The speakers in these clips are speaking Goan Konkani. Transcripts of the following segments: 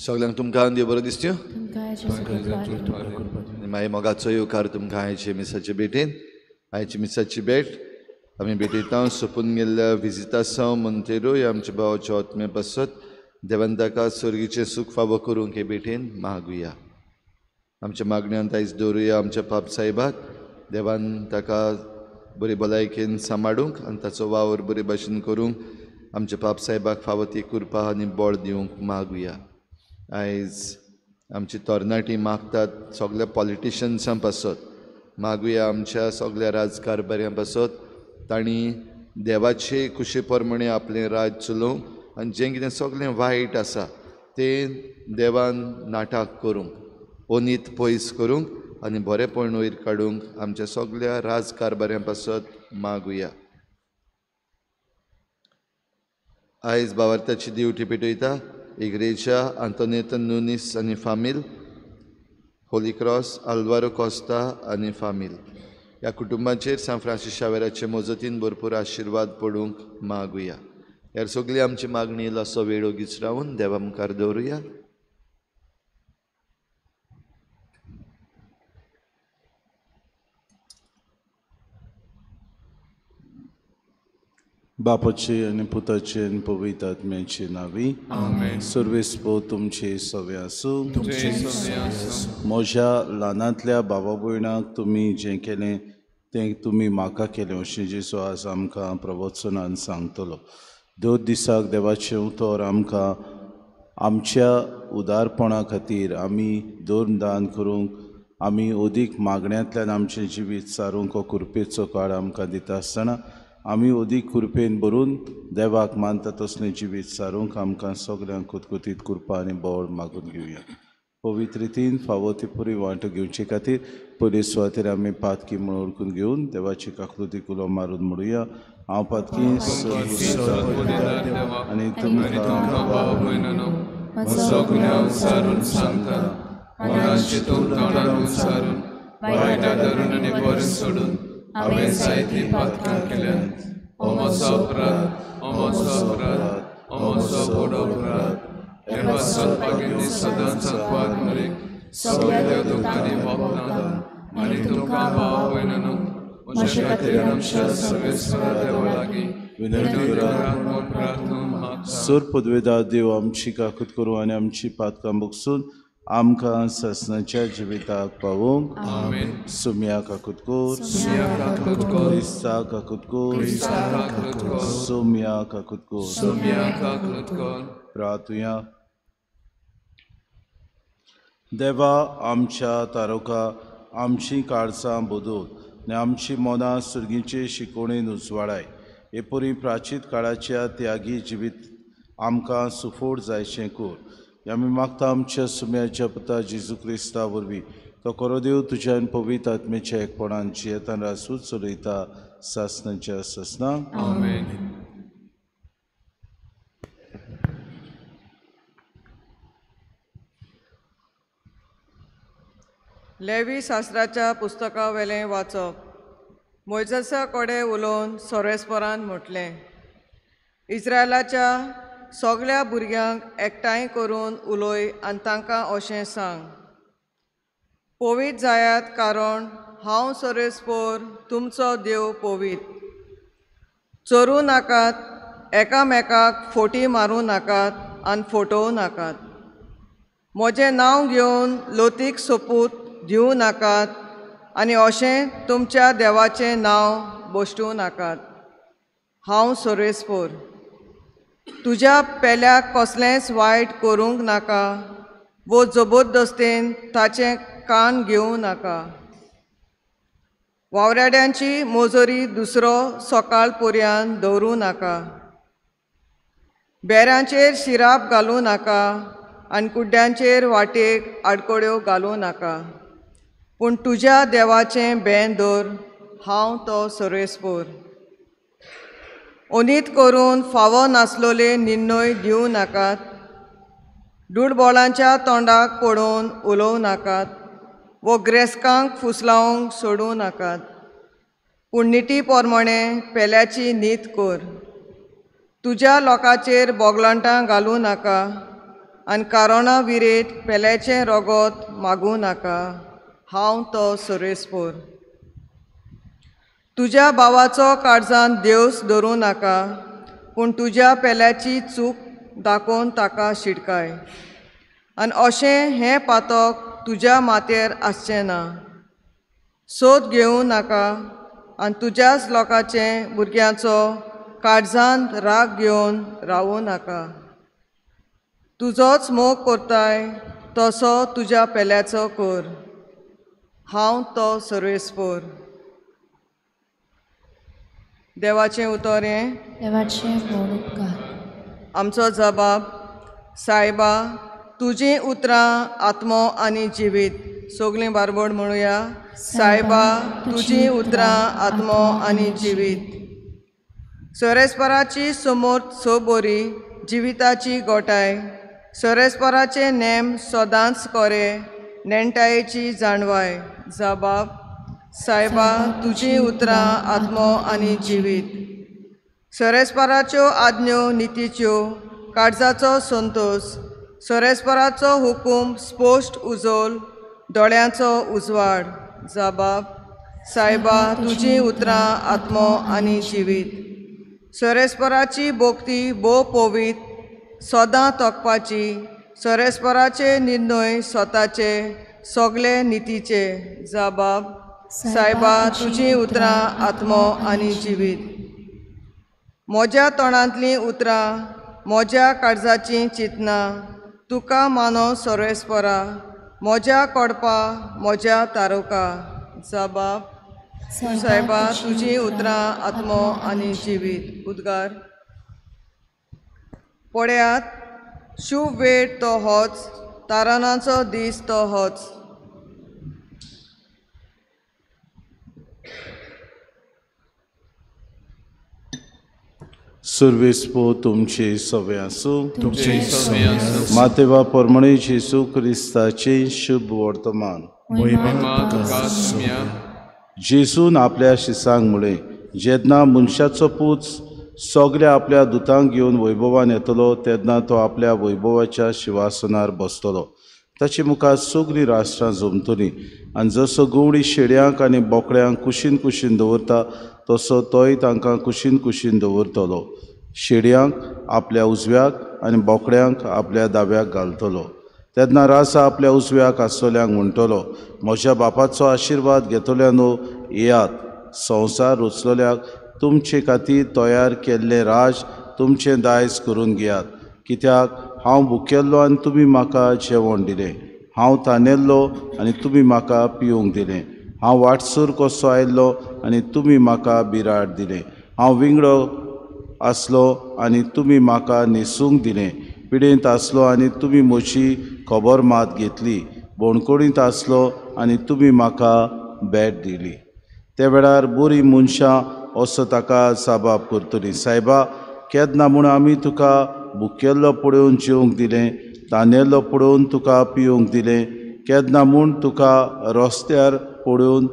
सगळ्यांक तुमकां देव बरो दिसत्यो आनी मागीर मोगाचो येवकार तुमकां आयचे मिसाचे भेटेन. आयची मिसाची भेट आमी भेटयता सोंपून गेल्ल्या विजितासांव मोंतेरो ह्या आमच्या भावाच्या आत्मे पासत देवान ताका सर्गीचें सूख फावो करूंक हे भेटेन मागुया. आमच्या मागण्यांत आयज दवरुया आमच्या पाप साहेबाक देवान ताका बरी भलायकेन सांबाळूंक आनी ताचो वावर बरे भाशेन करूंक आमच्या पाप साहेबाक फावो ती कृपा आनी बळ दिवंक मागुया. आयज आमची तरणाटी मागतात सगळ्या पॉलिटिशन्सां पासत मागुया आमच्या सगळ्या राजकारभाऱ्यां पासत तांणी देवाचे खुशे प्रमाणे आपलें राज चलोवंक आनी जें कितें सगळें वायट आसा तें देवान नाटक करूंक ओनीत पयस करूंक आनी बरेंपण वयर काडूंक आमच्या सगळ्या राजकारभाऱ्यां पासत मागुया. आयज बावार्थाची दिवटी पेटयता इग्रेजा आंतोनेत नुनीस आनी फामील, होली क्रॉस आल्वारो कोस्ता आनी फामील ह्या कुटुंबाचेर सांत फ्रांसीस शावेराचे मजतीन भरपूर आशिर्वाद पडूंक मागुया. ह्या सगळी आमची मागणी असो वेळ ओगीच रावन देवा मुखार दवरुया. बापाचे आनी पुताचे आनी पवित्र आत्म्याचे नांवी आमेन. सर्वेस्पो तुमचे सवे आसूं. म्हज्या ल्हानांतल्या बाबा भयणाक तुमी जें केलें तें तुमी म्हाका केलें अशें जेजू आज आमकां प्रवचनान सांगतलो. दोन दिसाक देवाचें उतर आमकां आमच्या उदारपणा खातीर आमी धर्म दान करूंक आमी अदीक मागण्यांतल्यान आमचें जिवीत सारूंक हो कृपेचो काळ आमकां दिता आसतना आमी अदीक कृपेन भरून देवाक मानता तसलें जिवीत सारूंक आमकां सगल्यांक कुतकुतीत कृपा आनी बळ मागून घेवया. पवित्र रितीन फावो ती पुरी वांटो घेवचे खातीर पयले सुवातेर आमी पातकी म्हूण ओळखून घेवन देवाची काकलुती उलो मारून म्हणुया. हांव पातकी आनी तुमकां हांवें जायतीं पातकां केल्यांत. हो म्हजो अपराध, हो म्हजो अपराध, हो म्हजो व्हड अपराध. हे पासत भगिनी सदांच आत्वाद मरेक सगळ्या देवदुतांनी वखदां आनी तुमकां भाव भयणांनो म्हजे खातीर आमच्या सर्वेस्परा देवा लागीं विनंती करात म्हूण प्रार्थना मागता. सोर पदवेदार देव आमची काकूत करूं आनी आमची पातकां बगसून आमकां सासणाच्या जिविताक पावोवंक. आमेन. सुम्या काकूत कर, सुम्या काकूत कर, क्रिस्ता काकूत कर, क्रिस्ता काकूत कर, सुम्या काकूत कर, सुम्या काकूत कर. प्रार्थुया. देवा आमच्या तारोका आमची काळसां बदल आनी आमची मनां सुर्गीचे शिकोवणेन उजवाडाय. हे परी प्राचीन काळाच्या त्यागी जिवीत आमकां सुफोड जायचें कर. आमी मागता आमच्या सुम्याच्या पुता जेजू क्रिस्ता वरवीं तो करो देव तुज्या आनी पवित्र आत्मेच्या एकपणान जियेतान रासूच चलयता सासणाच्या सासणां. आमेन. लेवी शास्त्राच्या पुस्तकावेलें वाचप. मोयजसा कडेन उलोवन सर्वेस्परान म्हटलें, इस्रायलाच्या सगळ्या भुरग्यांक एकठांय करून उलय आनी तांकां अशें सांग, पवित्र जायात कारण हांव सर्वेस्पर तुमचो देव पवित्र. चोरूं नाकात, एकामेकाक फोटी मारूं नाकात आनी फटोवं नाकात. म्हजें नांव घेवन लोतीक सोपूत दिवं नाकात आनी अशें तुमच्या देवाचें नांव बोश्टूं नाकात. हांव सोरेस्पोर. तुज्या पेल्याक कसलेंच वायट करूंक नाका वो जबरदस्तेन ताचें कान घेवं नाका. वावराड्यांची मोजोरी दुसरो सकाळ पर्यंत दवरूं नाका. बेऱ्यांचेर शिराप घालूं नाका आनी कुड्ड्यांचेर वाटेक आडकड्यो घालूं नाका. पूण तुज्या देवाचें बें दवर. हांव तो सोरेस्पोर. ओनीत करून फावो नासलोले निर्णय दिवं नाकात. दुडबोळांच्या तोंडाक पडोवन उलोवं नाकात वो ग्रेस्कांक फुसलावंक सोडूं नाकात. पूण निती प्रमाणे पेल्याची नीत कर. तुज्या लोकांचेर बोगलांटां घालूं नाका आनी कारणां विरेत पेल्याचें रोगोत मागूं नाका. हांव तो सोरेस्पोर. तुज्या भावाचो काळजान देवस धरूं नाका, पूण तुज्या पेल्याची चूक दाखोवन ताका शिटकाय आनी अशें हें पातक तुज्या माथ्यार आसचें ना. सोद घेवं नाका आनी तुज्याच लोकांचे भुरग्यांचो काळजान राग घेवन रावूं नाका. तुजोच मोग करताय तसो तुज्या पेल्याचो कर. हांव तो सर्वेस्पोर. देवाचें उतर हें. देवाचें व्हड उपकार. आमचो जबाब. सायबा, तुजीं उतरां आत्मो आनी जिवीत. सगळीं बारबोड म्हणुया. सायबा, तुजीं उतरां आत्मो आनी जिवीत. सोरेस्पराची समोर सो बरी जिविताची गोठाय. सोरेस्पराचे नेम सदांच कोरे नेणटायेची जाणवाय. जबाब. सायबा, तुजीं उतरां आत्मो आनी जिवीत. सोरेस्पराच्यो आज्ञो नितीच्यो काळजाचो संतोश. सोरेस्पराचो हुकूम स्पश्ट उजोल दोळ्यांचो उजवाड. जबाब. सायबा, तुजीं उतरां आत्मो आनी जिवीत. सोरेस्पराची भक्ती भोव पवित्र सदां तोखपाची. सोरेस्पराचे निर्णय स्वताचे सगळे नितीचे. जबाब. सायबा, तुजीं उतरां आत्मो आनी जिवीत. म्हज्या तोंडांतलीं उतरां म्हज्या काळजाचीं चिंतनां तुका मानो सोरेस्परा. म्हज्या कोडपा म्हज्या तारुका. जबाब. सायबा, तुजीं उतरां आत्मो आनी जिवीत. उद्गार. पळयात, शुभ वेळ तो होच, तारणाचो दीस तो होच. सुर्वेस्पो तुमचे सवे आसूं. मातेवा परमणे जेजू क्रिस्ताचें शुभ वर्तमान. जेजून आपल्या शिसांक म्हळें, जेन्ना मनशाचो पूत सगल्या आपल्या दुतांक घेवन वैभवान येतलो तेन्ना तो आपल्या वैभवाच्या शिवासनार बसतलो. ताचे मुखार सगळीं राष्ट्रां जमतलीं आनी जसो गवळी शेड्यांक आनी बोकड्यांक कुशीन कुशीन दवरता तसो तोय तांकां कुशीन कुशीन दवरतलो. शेड्यांक आपल्या उजव्याक आनी बोकड्यांक आपल्या दाव्याक घालतलो. तेन्ना राजा आपल्या उजव्याक आसतल्यांक म्हणटलो, म्हज्या बापाचो आशिर्वाद घेतल्यानो येयात, संवसार रचलोल्याक तुमचे खातीर तयार केल्लें राज तुमचें दायज करून घेयात. कित्याक हांव भुकेल्लो आनी तुमी म्हाका जेवण दिलें, हांव तानेल्लो आनी तुमी म्हाका पिवंक दिलें, हांव वाटसूर कसो आयल्लो आनी तुमी म्हाका बिराड दिलें, हांव विंगडो आसलो आनी तुमी म्हाका न्हेसूंक दिलें, पिडेंत आसलो आनी तुमी म्हजी खबर मात घेतली, बोणकोडींत आसलो आनी तुमी म्हाका भेट दिली. त्या वेळार बरीं मनशां असो ताका साबाब करतलीं, सायबा, केन्ना म्हूण आमी तुका भुकेल्लो पळोवन जेवंक दिलें, तानेल्लो पळोवन तुका पिवंक दिलें, केन्ना म्हूण तुका रस्त्यार पळोवन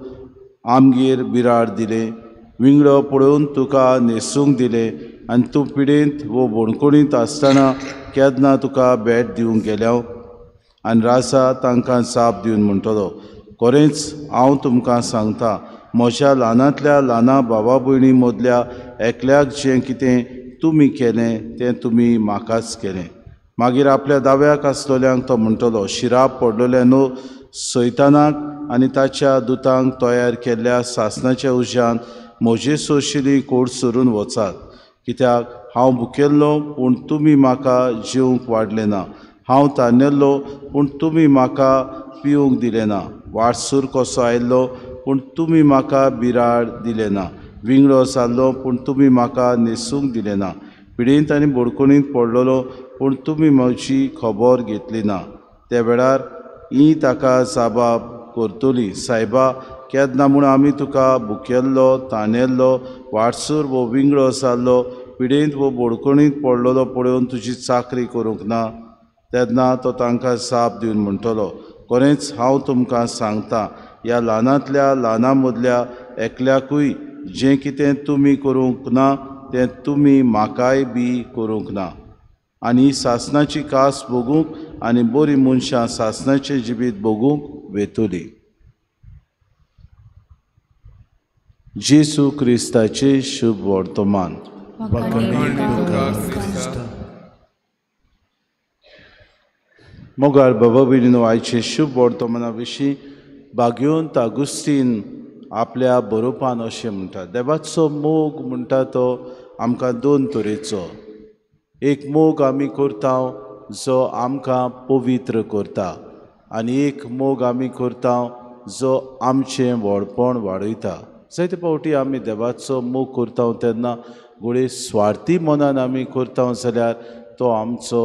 आमगेर बिराड दिलें, विंगडो पळोवन तुका न्हेसूंक दिलें आनी तूं पिडेंत वो बोणकोणींत आसतना केन्ना तुका भेट दिवंक गेल्या? आनी राजा तांकां जाप दिवन म्हणटलो, खरेंच हांव तुमकां सांगता, म्हज्या ल्हानांतल्या ल्हाना भावा भयणी मदल्या एकल्याक जें कितें तुमी केलें तें तुमी म्हाकाच केलें. मागीर आपल्या दाव्याक आसलेल्यांक तो म्हणटलो, शिराप पडलेल्यानो सैतानाक आनी ताच्या दुतांक तयार केल्ल्या सासणाच्या उज्यान म्हजे सोशिली कोड सरून वचात. कित्याक हांव भुकेल्लो पूण तुमी म्हाका जेवंक वाडलें ना, हांव तानेल्लो पूण तुमी म्हाका पिवंक दिलें ना, वाटसूर कसो आयिल्लो पूण तुमी म्हाका बिराड दिलें ना, विंगडो जाल्लो पूण तुमी म्हाका न्हेसूंक दिलें ना, पिडेंत आनी बोडकोणींत पडलेलो पूण तुमी म्हजी खबर घेतली ना. त्या वेळार ही ताका जाबाब करतली, सायबा केन्ना म्हूण आमी तुका भुकेल्लो, तानेल्लो, वाटसूर वो विंगडो जाल्लो, पिडेंत वो बोडकोणींत पडलेलो पळोवन तुजी चाकरी करूंक ना? तेन्ना तो तांकां जाप दिवन म्हणटलो, खरेंच हांव तुमकां सांगता, ह्या ल्हानांतल्या ल्हाना मदल्या एकल्याकूय जें कितें तुमी करूंक ना तें तुमी म्हाकाय बी करूंक ना. आनी सासणाची कास भोगूंक आनी बरीं मनशां सासणाचें जिवीत भोगूंक वेतली. जेजू क्रिस्ताचें शुभ वर्तमान. मोगाळ बाबा भयणीनो, आयचे शुभ वर्तमाना विशीं भाग्यवंत आगुस्तीन आपल्या बरोवपान अशें म्हणटा, देवाचो मोग म्हणटा तो आमकां दोन तरेचो. एक मोग आमी करता जो आमकां पवित्र करता आनी एक मोग आमी करता जो आमचें व्हडपण वाडयता. जायते फावटी आमी देवाचो मोग करता तेन्ना घडये स्वार्थी मनान आमी करता जाल्यार तो आमचो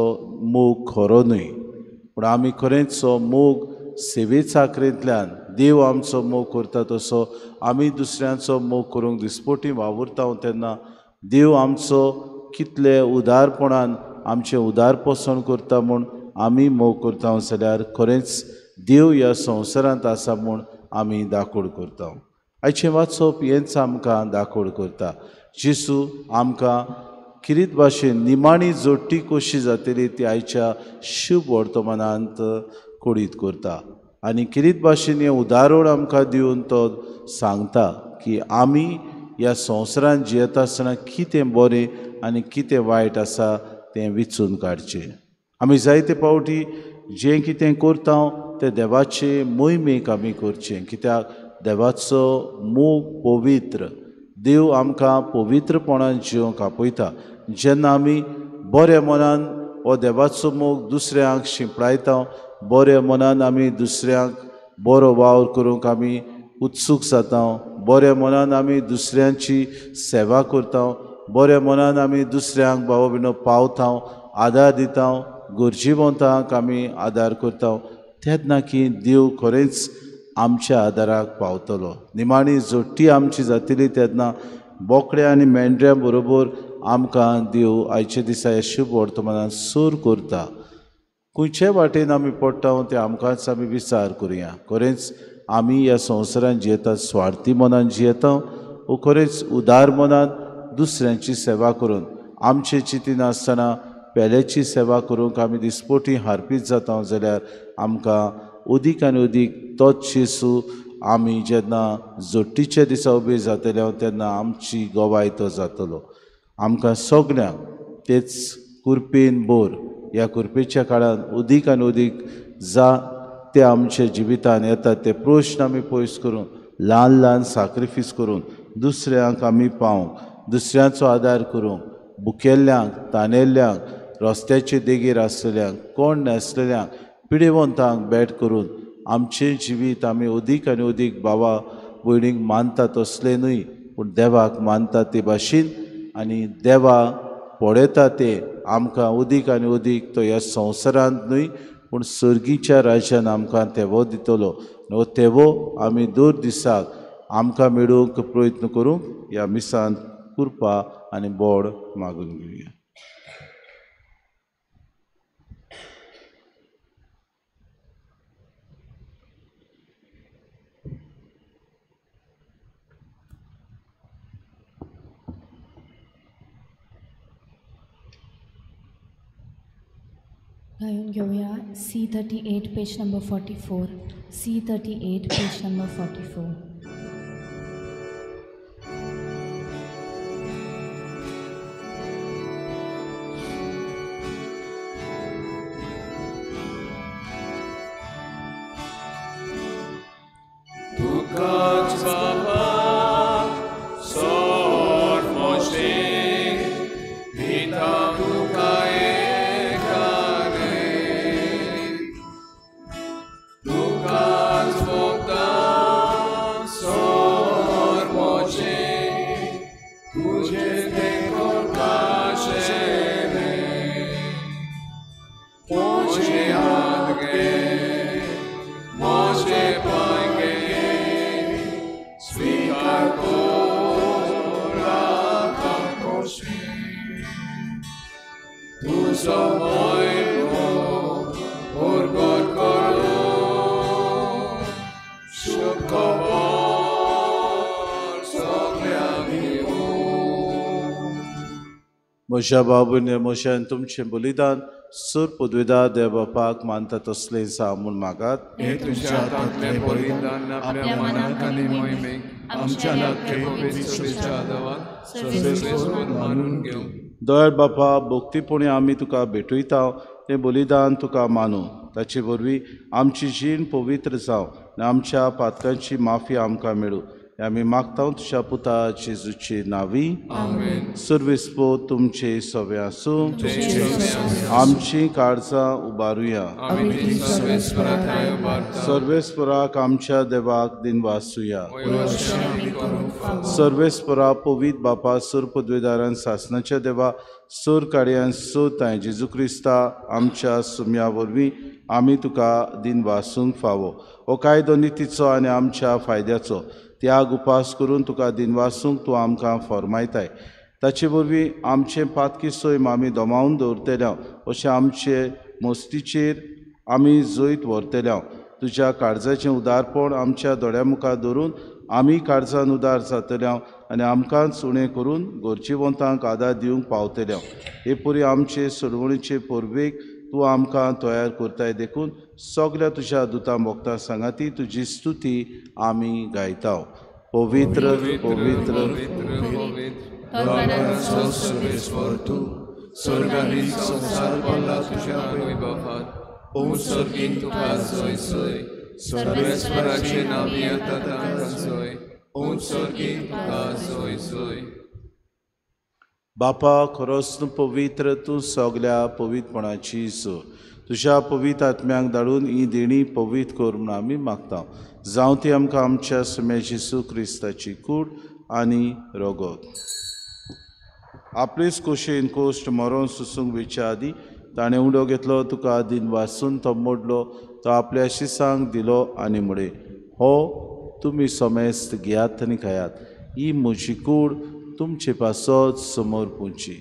मोग खरो न्हय, पूण आमी खरेंच हो मोग सेवे चाकरेंतल्यान देव आमचो मोग करता तसो आमी दुसऱ्यांचो मोग करूंक दिसपोटी वावुरता तेन्ना देव आमचो कितले उदारपणान आमचें उदारपोसण करता म्हूण आमी मोग करता जाल्यार खरेंच देव ह्या संवसारांत आसा म्हूण आमी दाखोड करता. आयचें वाचप हेंच आमकां दाखोड करता. जेजू आमकां किरीत भाशेन निमाणी जोडटी कशी जातली ती आयच्या शुभ वर्तमानांत कोडीत करता आनी किरीत भाशेन हें उदाहरण आमकां दिवन तो सांगता की आमी ह्या संवसारांत जियेता आसतना कितें बरें आनी कितें वायट आसा तें विचून काडचें. आमी जायते फावटी जें कितें करता तें देवाचे मोहिमेक आमी करचें, कित्याक देवाचो मोग पवित्र, देव आमकां पवित्रपणान जिवंक आपयता. जेन्ना आमी बऱ्या मनान हो देवाचो मोग दुसऱ्यांक शिंपडायता, बऱ्या मनान आमी दुसऱ्यांक बरो वावर करूंक आमी उत्सूक जाता, बऱ्या मनान आमी दुसऱ्यांची सेवा करता, बऱ्या मनान आमी दुसऱ्यांक भाव भयणो पावता, आदार दिता, गरजेवंतांक आमी आदार करता, तेन्ना की देव खरेंच आमच्या आदाराक पावतलो. निमाणी जोडटी आमची जातली तेन्ना बोकड्या आनी मेंढऱ्यां बरोबर आमकां देव आयच्या दिसा ह्या शुभ वर्तमानान सूर करता. खंयचे वाटेन आमी पडटा तें आमकांच आमी विचार करुया. खरेंच आमी ह्या संवसारांत जियेतात स्वार्थी मनान जियेता वो खरेंच उदार मनान दुसऱ्यांची सेवा करून आमचे चिंतीन आसतना पेल्याची सेवा करूंक आमी दिसपोटी हारपीत जाता जाल्यार आमकां अदीक आनी अदीक तोच जेजू आमी जेन्ना जोडटीच्या दिसा उबे जातले तेन्ना आमची गवाय तो जातलो. आमकां सगल्यांक तेच कुरपेन बोर ह्या कुरपेच्या काळान अदीक आनी अदीक जा ते आमच्या जिवितान येतात ते प्रश्न आमी पयस करून ल्हान ल्हान साक्रिफीस करून दुसऱ्यांक आमी पावंक, दुसऱ्यांचो आदार करूंक, भुकेल्ल्यांक, तानेल्ल्यांक, रस्त्याचे देगेर आसलेल्यांक, कोण नासलेल्यांक, पिडेवंतांक भेट करून आमचें जिवीत आमी अदीक आनी अदीक भावा भयणीक मानता तसलें न्हय पूण देवाक मानता ते भाशेन आनी देवा पळयता ते आमकां अदीक आनी अदीक तो ह्या संवसारांत न्हय पूण सर्गीच्या राज्यान आमकां तेवो दितलो. हो तेवो आमी दर दिसाक आमकां मेळूंक प्रयत्न करूंक ह्या मिसांत कृपा आनी बोड मागून घेवया. गायून घेऊया C38 page number 44. C38 page number 44. कोराता तुजो मोयमो उर्गोट करून शुभ खबर सगळ्यांक दिवं. म्हज्या बाबूने म्हज्यान तुमचें बलिदान सूर पदवेदार देव बापाक मानता तसलें जावं म्हूण मागात. हे तुज्या हातांतलें बलिदान आपल्या मनाक आनी मोहिमेक आमच्या लागचे पवित्र सभेच्या देवाक सर्वेस्पर मानून घेवं. दयाळ बापा, भक्तीपणी आमी तुका भेटयता तें बलिदान तुका मानूं, ताचे वरवीं आमची जीण पवित्र जावं आनी आमच्या पातकांची माफी आमकां मेळूं. हें आमी मागता तुज्या पुता जेजूचे नांवी. आमेन. सर्वेस्पर तुमचे सवे आसूं. आमची काळजां उबारुया. आमी ती सर्वेस्परा थंय उबारता. सर्वेस्पराक आमच्या देवाक दिनवासुया. अशें आमी करूंक फावो. सर्वेस्परा पवित्र बापा, सूर पदवेदारान सासनाच्या देवा, सूर काडयान सोताय जेजू क्रिस्ता आमच्या सुम्या वरवीं आमी तुका दिनवासूंक फावो. हो कायदो नितीचो आनी आमच्या फायद्याचो त्याग उपास करून तुका दिनवासूंक तूं आमकां फॉर्मायताय. ताचे वरवीं आमचें पातकी सैम आमी दमावन दवरतले, अशें आमचे मस्तीचेर आमी जैत व्हरतले. तुज्या काळजाचें उदारपण आमच्या दोळ्या मुखार दवरून आमी काळजान उदार जातले आनी आमकांच उणें करून गरजेवंतांक आदार दिवंक पावतले. हे पुरी आमचे सोडवणीचे परबेक तूं आमकां तयार करताय, देखून सगल्या तुज्या दुतां भोगता सांगाती तुजी स्तुती आमी गायता. पवित्र पवित्र पवित्र सर्वेस्पर तूं स्वर्गांनी संवसार भरला तुज्या वैभवान. ओम स्वर्गीन तुका जय जय. सर्वेस्पराचे नांव येता तांकां जय. ओम स्वर्गीन तुका जय जय. बापा, खरोच तूं पवित्र, तूं सगल्या पवित्रपणाची सो. तुज्या पवित्र आत्म्यांक धाडून ही देणी पवित्र कर म्हूण आमी मागता. जावं ती आमकां आमच्या सुम्या जेजू क्रिस्ताची कूड आनी रगत. आपलेच कोशेन कोश्ट मरोन सुसूंक वेच्या आदीं ताणें उडो घेतलो, तुका दिन वासून तो मोडलो, तो आपल्या शिसांक दिलो आनी म्हळें, हो तुमी समेस्त घेयात आनी खायात, ही म्हजी कूड तुमचे पासत समोर पुंची.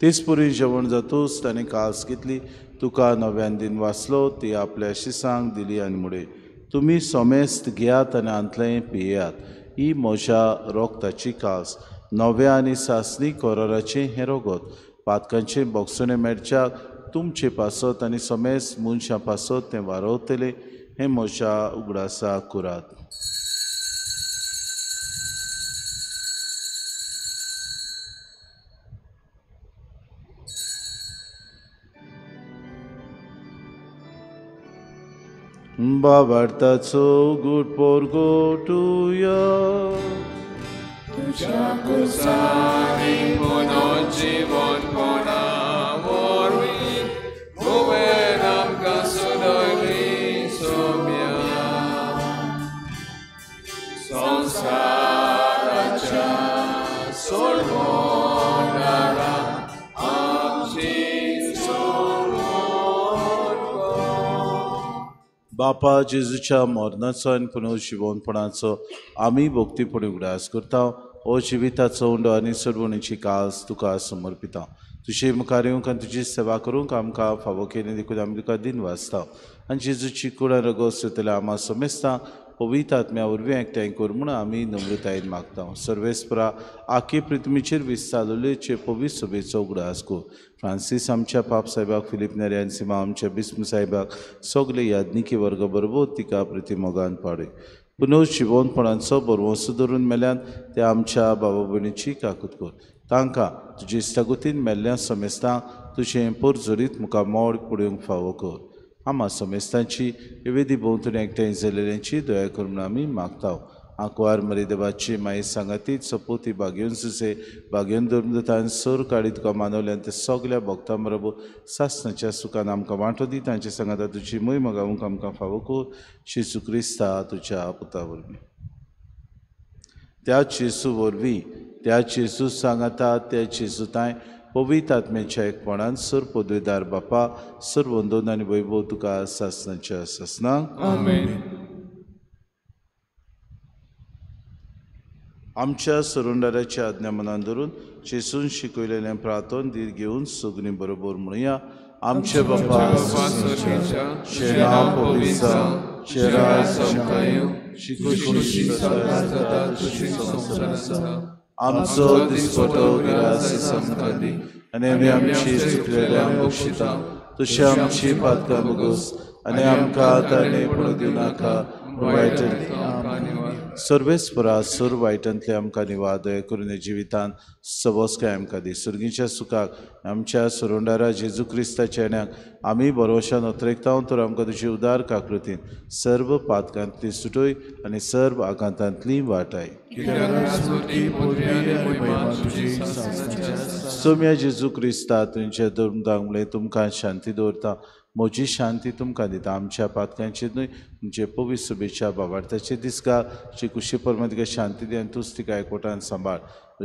तेच पुरी जेवण जातूच ताणें कास घेतली, तुका नव्यान दिन वाचलो, ती आपल्या शिसांक दिली आनी म्हळें, तुमी समेस्त घेयात आनी हांतलें पियेयात, ही म्हज्या रोगताची कास, नव्या आनी सासणी कराराचें हें रगत, पातकांचें बोगसणें मेळच्याक तुमचे पासत आनी समेस्त मनशां पासत तें वारवतलें, हें म्हज्या उगडासा कुरात. बाबार्थाचो गुड पोरगोटुया. तुज्या कुसांनी पुनर्जीवनपणा वरवीं तुवें आमकां सुदयली सोम्या. संवसाराच्या सोडवणारा आमची सोडवण कर. बापा, जेजूच्या मरणाचो आनी पुनर्जिवनपणाचो आमी भक्तीपणी उगडास करता. हो जिविताचो उंडो आनी सोडवणीची कास तुका समर्पिता. तुजे मुखार येवंक आनी तुजी सेवा करूंक आमकां फावो केली देखून आमी तुका दिन वाचता. आनी जेजूची कूड आनी रगत सोदतल्या आमा समेस्ता पवित्र आत्म्या वरवीं एकठांय कर म्हूण आमी नम्रतायेन मागता. सर्वेस्परा, आखी पृथ्वीचेर विस्तारलेचे पवित्र सभेचो उगडास कर. फ्रांसीस आमच्या पाप साहेबाक, फिलीप नेरी आनी सिमा आमच्या बिस्म साहेबाक, सगळे याज्ञिकी वर्ग बरोबर तिका प्रतिमोगान पाडय. पुनर्जिवनपणाचो बरवंसो धरून मेल्यान ते आमच्या बाबा भयणीची काकूत कर. तांकां तुजे इश्टागतीन मेल्ल्या समेस्तांक तुजें पोरजोरीत मुखार मोड पळोवंक फावो कर. आमा समेस्तांची वेदी भोंवतणी एकठांय जाल्ल्यांची दया कर म्हूण आमी मागता. आंकवार मरी देवाची माई सांगातीत सपोती बागेवन सुसे बागेवन धर्मदतान सर काडी तुका मानवल्यान ते सगल्या भक्तां बरोबर सासणाच्या सुखान आमकां वांटो दी. तांचे सांगाता तुजी मोहीम गावूंक आमकां फावो कर. जेजू क्रिस्ता तुज्या पुता वरवीं. त्या जेजू वरवीं, त्या जेजू सांगाता, त्या जेजू तांय पवित्र आत्म्याच्या एकपणान सर पदवेदार बापा सर वंदन आनी वैभव तुका सासनाच्या सासना. आमेन. आमच्या सरुंडाराच्या आज्ञा मनान धरून जेसून शिकयलेलें प्रार्थन धीर घेवन सगळीं बरोबर म्हणुया. आमचे बापा तुजें नांव पवित्र जावं, तुजें राज आमकां येवं, तुजी इत्सा जाता तशी संवसारांत जावं. आमचो दिसपटो ग्रास आमकां दी आनी आमी आमची चुकलेल्यांक बक्षिता तशी आमची पातकां भोगोस आनी आमकां ताणें पडूं दिवनाका वायट सर्वेस्परा सर वायटांतले आमकां निवार दया करून जिवितान सबसकाय आमकां दी. सुर्गीच्या सुखाक आमच्या सरोंडारा जेजू क्रिस्ताच्या येण्याक आमी भरवशान अत्रेकता तर आमकां तुजी उदार काकृतीन सर्व पातकांतली सुटय आनी सर्व आघातांतली वाटाय. सोम्या जेजू क्रिस्ता तुमच्या धर्मदांक म्हणलें तुमकां शांती दवरता, म्हजी शांती तुमकां दिता. आमच्या पातकांचेर न्हय तुमचे पवित्र सभेच्या बाबार्थाचे दिसका जी कुशी परमा तिका शांती दी आनी तूच तिका एकवटान सांबाळ.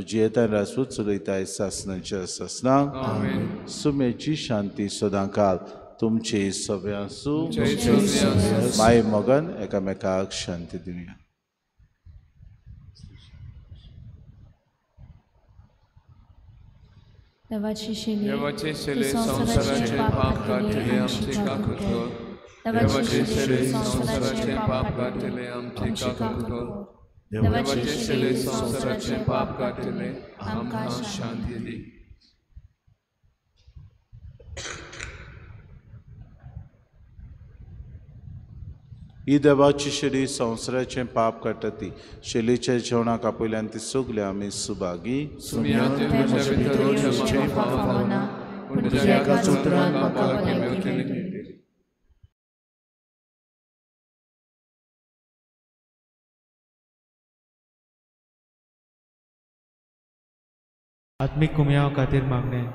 जियेता राजपूत चलयताय सासनाच्या सासनाक. सुमेची शांती सदांकाल तुमची सगळ्यां आसूं. माय मोगान एकामेकाक शांती दिवया. देवाचे शेले संवसाराचे पाप काडटले आमचे काकूट कर. देवाचे शेले संवसाराचे पाप काडटले आमचे काकूट कर. देवाचे शेले संवसाराचे पाप काडटले आमकां शांती दी. ही देवाची शेली संवसाराचें पाप काडटा ती शेलीच्या जेवणाक आपयल्यान ती सगळे आमी सुभागी. आत्मिक कुमयाव खातीर मागणें.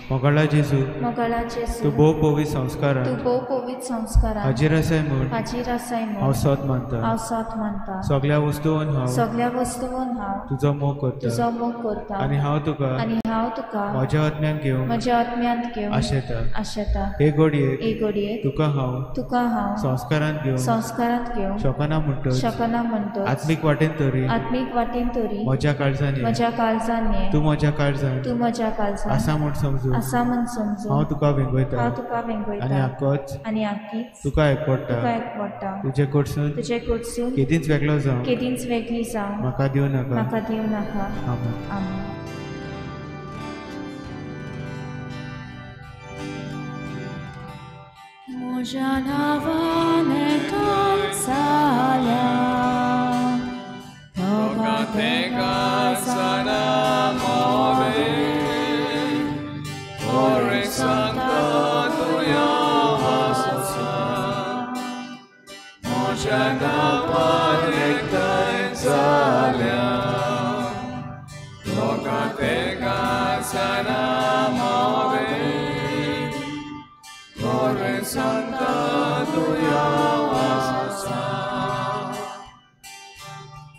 मोगाळा जेजू, तूं भोव पवित्र संस्कारान हाजीर आसाय म्हूण हांव सोत मानता. सगळ्या वस्तून हांव तुजो मोग करता आनी हांव तुका म्हज्या आत्म्यान घेवन आशेता. हे घडयेक तुका हांव संस्कारांत घेवन शकना म्हणटच आत्मीक वाटेन तरी म्हज्या काळजान ये, तूं म्हज्या काळजान आसा म्हूण समजून हांव तुका वेंगयता आनी आकीच तुका एकवटा. तुजे कडसून केदींच वेगळो जावं म्हाका दिवं नाका. आमेन. म्हज्या नांवान एकठांय जाल्या दोगां तेगां जाणां मोरे कोरे सांगता तुया आसा. म्हज्या नांवान एकठांय जाल्या दोगां तेगां जाणां मोरे कोरे सांगता तुया आसा.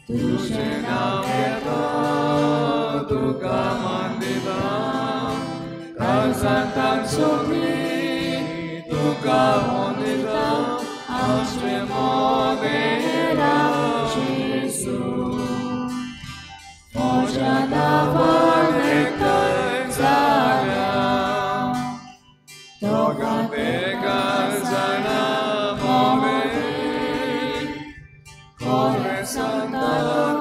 तुजें नांव घेता तुका मान दिता काळजांत सगळी तुका वंदिता आमचे मोगेरा जेजू. म्हज्या नांवान एकठांय जाल्या दोगां तेगां जाणां मोरे कोरे सांगता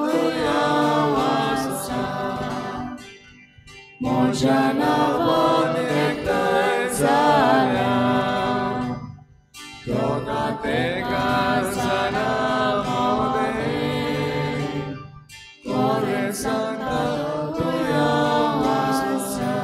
तुया आसा. म्हज्या नांवान एकठांय जाल्या दोगां तेगां जाणां मोरे कोरे सांगता तुया आसा.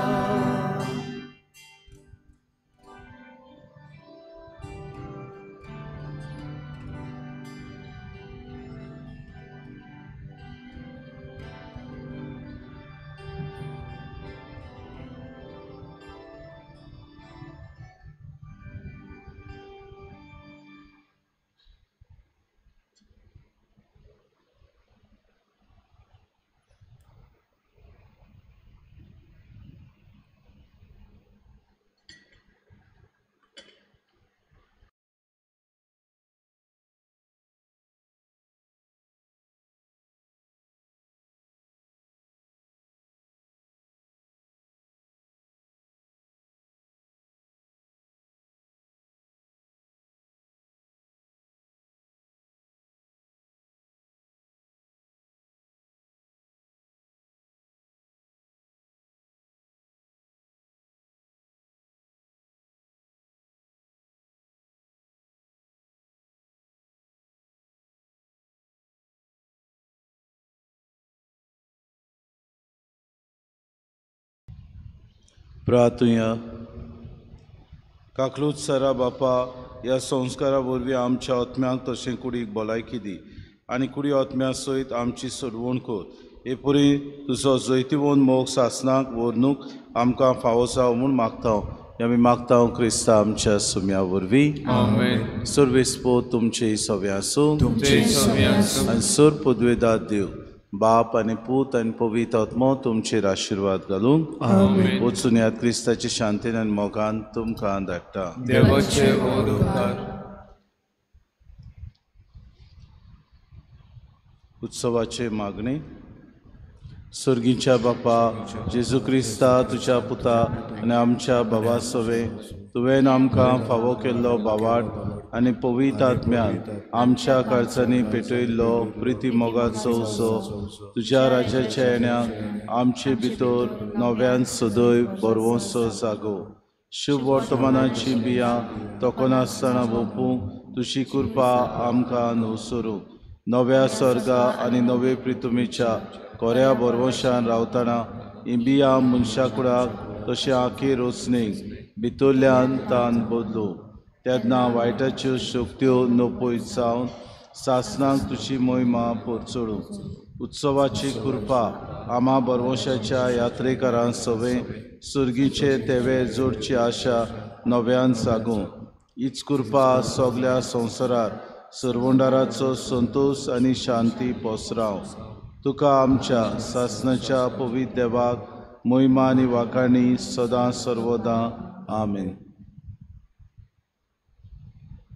प्रार्थुया. काकलूत सरा बापा, ह्या संस्कारा वरवीं आमच्या आत्म्यांक तशें कुडीक भलायकी दी आनी कुडी आत्म्या सयत आमची सोडवण कर. हे परी तुजो जैतिवंत मोग सासनाक व्हरनूक आमकां फावो जावं म्हूण मागता. आमी मागता क्रिस्ता आमच्या सुम्या वरवीं. आमेन. सर्वेस्पो तुमचे सवे आसूं आनी सर पदवेदार देव बाप आनी पूत आनी पवित्र आत्मो तुमचेर आशिर्वाद घालून वचून ह्या क्रिस्ताचे शांतीन आनी मोगान तुमकां धाडटा. देवाचे व्हड उपकार. उत्सवाचे मागणे. सर्गीच्या बापा जेजू क्रिस्ता तुज्या पुता आनी आमच्या बाबा सवे तुवें आमकां फावो केल्लो बावाट आनी पवित्र आत्म्यान आमच्या काळजांनी पेटयल्लो प्रिती मोगाचो उत्सव तुज्या राज्याच्या येण्याक आमचे भितर नव्यान सदैव बरवंसो जागो. शुभ वर्तमानाची बियां तोखनासतना भोंपूंक तुजी कृपा आमकां न्हवसरूं. नव्या स्वर्गा आनी नवे प्रितुमेच्या कोऱ्या बरवशान रावतना ही बियां मनशा कुडाक तशें आखी रोचणेक भितरल्यान तान बदलूं. तेन्ना वायटाच्यो शक्त्यो नपयत जावन सासनाक तुजी मोहिमा पोरचडूं. उत्सवाची कृपा आमा बरवशाच्या यात्रेकारां सवें सुर्गीचे तेवे जोडची आशा नव्यान जागूं. हीच कृपा सगल्या संवसारार सरवंडाराचो संतोश आनी शांती पसराव. तुका आमच्या सासनाच्या पवित्र देवाक मोहिमा आनी वाखाणी सदां सर्वदां. आमेन.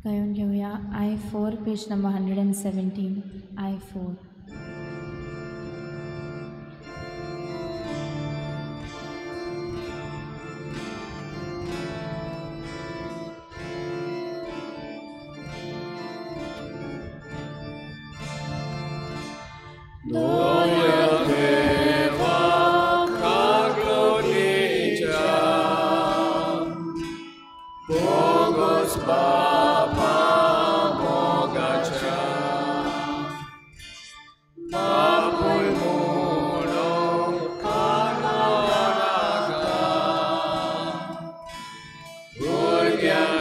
गाऊन घेऊया I4 page number 117. I4. Yeah.